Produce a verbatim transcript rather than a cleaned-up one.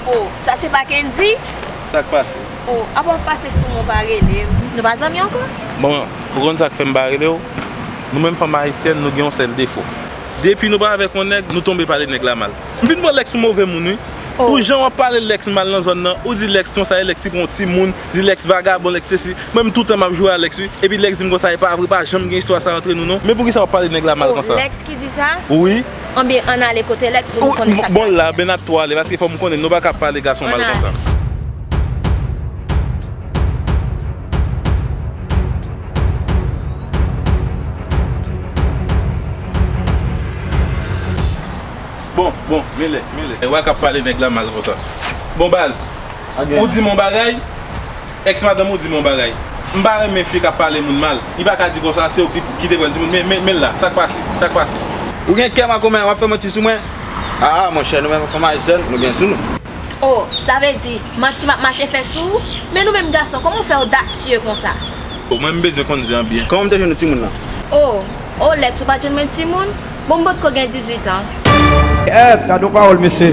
Oh, sa se pa Kendy? Sa k pase? Oh, apa w pase sou mwen, w pa rele m? Nou pa zanmi ankò? Bon, ou konn sa k fè m pa rele w? Nou menm fanm ayisyèn, nou gen yon sèl defo. Depi nou pa avèk yon nèg, nou tonbe pale nèg la mal. M fin pran Lex pou move moun, wi. Oh. Pou jan w ap pale Lex mal nan zòn nan, ou di Lex konsa, e Lex li pran yon timoun, di Lex vagabon, Lex sesi. Mwen menm toutan m ap joure a Lex, wi. Epi Lex di m konsa, e pa vre, pa janm gen istwa sa antre nou, non. Men poukisa w ap pale nèg la mal konsa? Oh, Lex ki di sa? Wi. Anben, ann ale kote Lex pou nou konnen sa k pase. Bon, la, ben n ap tou ale, paske fò m konnen, nou pa ka pale gason mal konsa. Bon, bon, men Lex, men Lex. E wè k ap pale nèg la mal konsa. Bon, baz, ou di m yon bagay, ex madanm ou di m yon bagay. M pa renmen fi k ap pale moun mal. Li pa ka di konsa, se ou ki, ki te pran timoun. Men, men, men l la, sa k pase? Sa k pase? Ou gen kè makomè, w ap fè manti sou mwen? Ah, monchè, nou menm fanm ayisyèn, nou gen sou nou. Oh, sa vle di, manti m ap mache fè sou ou? Men nou menm gason, kòman w fè odasye konsa? Oh, mwen m bezwen konn zen an byen. Kòman m te jwenn ou timoun nan? Oh, oh, Lex, ou pa t jwenn mwen timoun? Bon, m potko gen dizuit an. Eh, gade yon pawòl, mesye.